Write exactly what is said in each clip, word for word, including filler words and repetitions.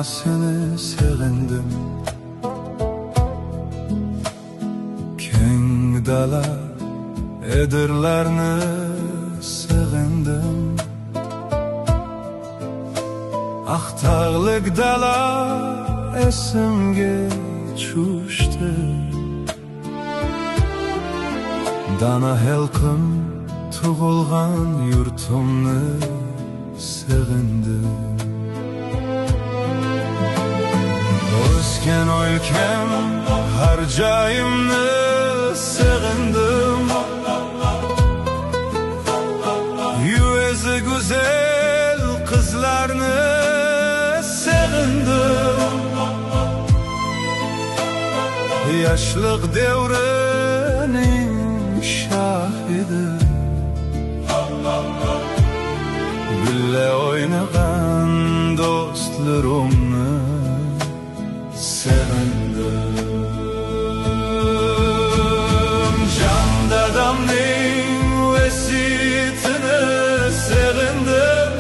سېنى سېغىندىم. كەڭ دالا، ئېدىرلارنى سېغىندىم. ئاق تاغلىق دالا ئېسىمگە چۈشتى. دانا خەلقىم تۇغۇلغان يۇرتۇمنى سېغىندىم. ئۆسكەن ئۆلكەم، ھەر جايىمنى سېغىندىم. يۈزى گۈزەل قىزلارنى سېغىندىم. ياشلىق دەۋرىنىڭ شاھىدى، بىللە ئوينىغان دوستلىرىمنى سېغىندىم. جان دادامنىڭ ۋەسىيىتىنى سېغىندىم.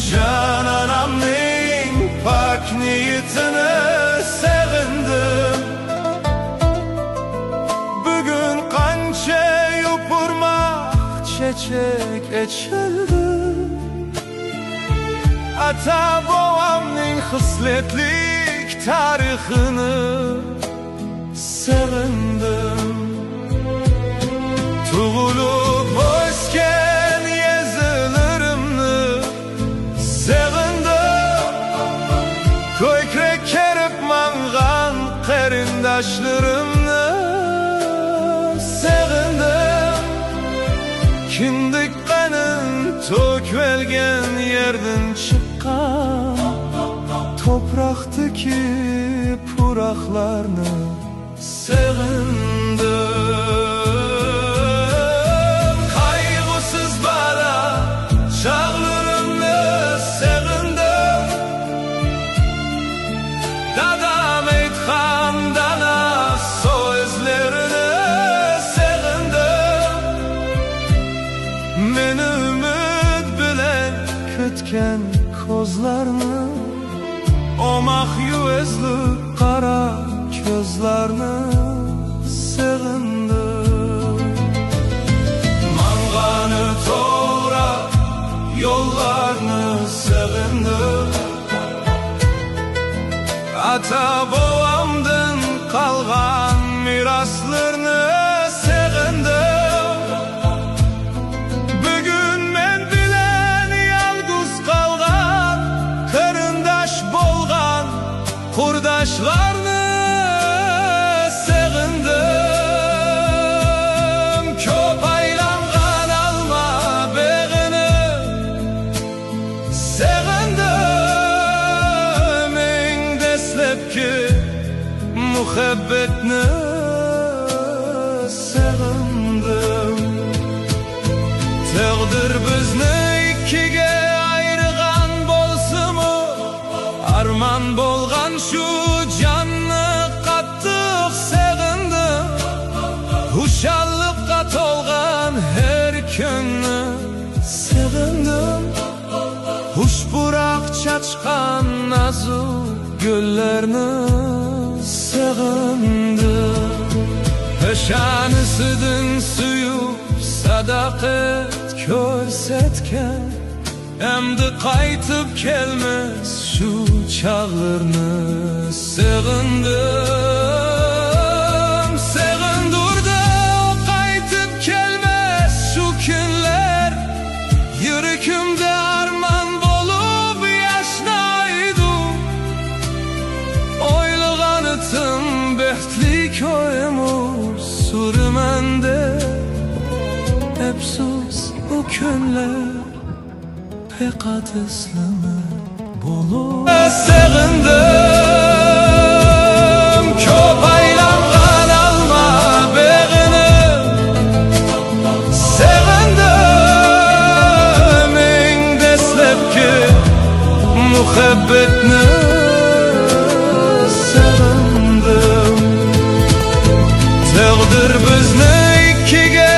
جان ئانامنىڭ پاك نىيىتىنى سېغىندىم. بۈگۈن قانچە يوپۇرماق، چېچەك ئېچىلدى. ئاتا-بوۋامنىڭ خىسلەتلىك تارىخىنى سېغىندىم. تۇغۇلۇپ ئۆسكەن يېزىلىرىمنى سېغىندىم. كۆكرەك كېرىپ ماڭغان قېرىنداشلىرىمنى سېغىندىم. كىندىك قېنىم تۆكۈلگەن يەردىن چىققان توپراقتىكى پۇراقلارنى سېغىندىم. قايغۇسىز بالا چاغلىرىمنى سېغىندىم. دادام ئېيتقان دانا سۆزلىرىنى سېغىندىم. مېنى ئۈمىد بىلەن كۈتكەن كۆزلەرنى، ئوماق يۈزلۈك قارا كۆزلەرنى سېغىندىم. ماڭغان توغرا يوللارنى سېغىندىم. ئاتا-بوۋامدىن قالغان مىراسلىرىنى سېغىندىم. بۈگۈن مەن بىلەن يالغۇز قالغان، قېرىنداش بولغان قۇرداشلارنى سېغىندىم. كۆپ ئايلانغان ئالما بېغىنى سېغىندىم. ئەڭ دەسلەپكى مۇھەببەتنى سېغىندىم. تەقدىر بىزنى ئىككىگە ئايرىغان بولسىمۇ، ئارمان بولغان شۇ جاننى قاتتىق سېغىندىم. خۇشاللىققا تولغان ھەر كۈننى سېغىندىم. خۇش پۇراق چاچقان نازۇك گۈللەرنى سېغىندىم. پېشانىسىدىن سۆيۈپ ساداقەت كۆرسەتكەن، ئەمدى قايتىپ كەلمەس شۇ چاغلىرىنى سېغىندىم. سېغىندۇردى قايتىپ كەلمەس شۇ كۈنلەر، يۈرىكىمدە ئارمان بولۇپ ياشنايدۇ. ئويلىغانتىم بەختلىك ئۆمۈر سۈرىمەن دەپ، ئەپسۇس، ئۇ كۈنلەر پەقەت ئەسلىمە بولۇپ. سېغىندىم كۆپ ئايلانغان ئالما بېغىنى، سېغىندىم ئەڭ دەسلەپكى مۇھەببەتنى، سېغىندىم. تەقدىر بىزنى ئىككىگە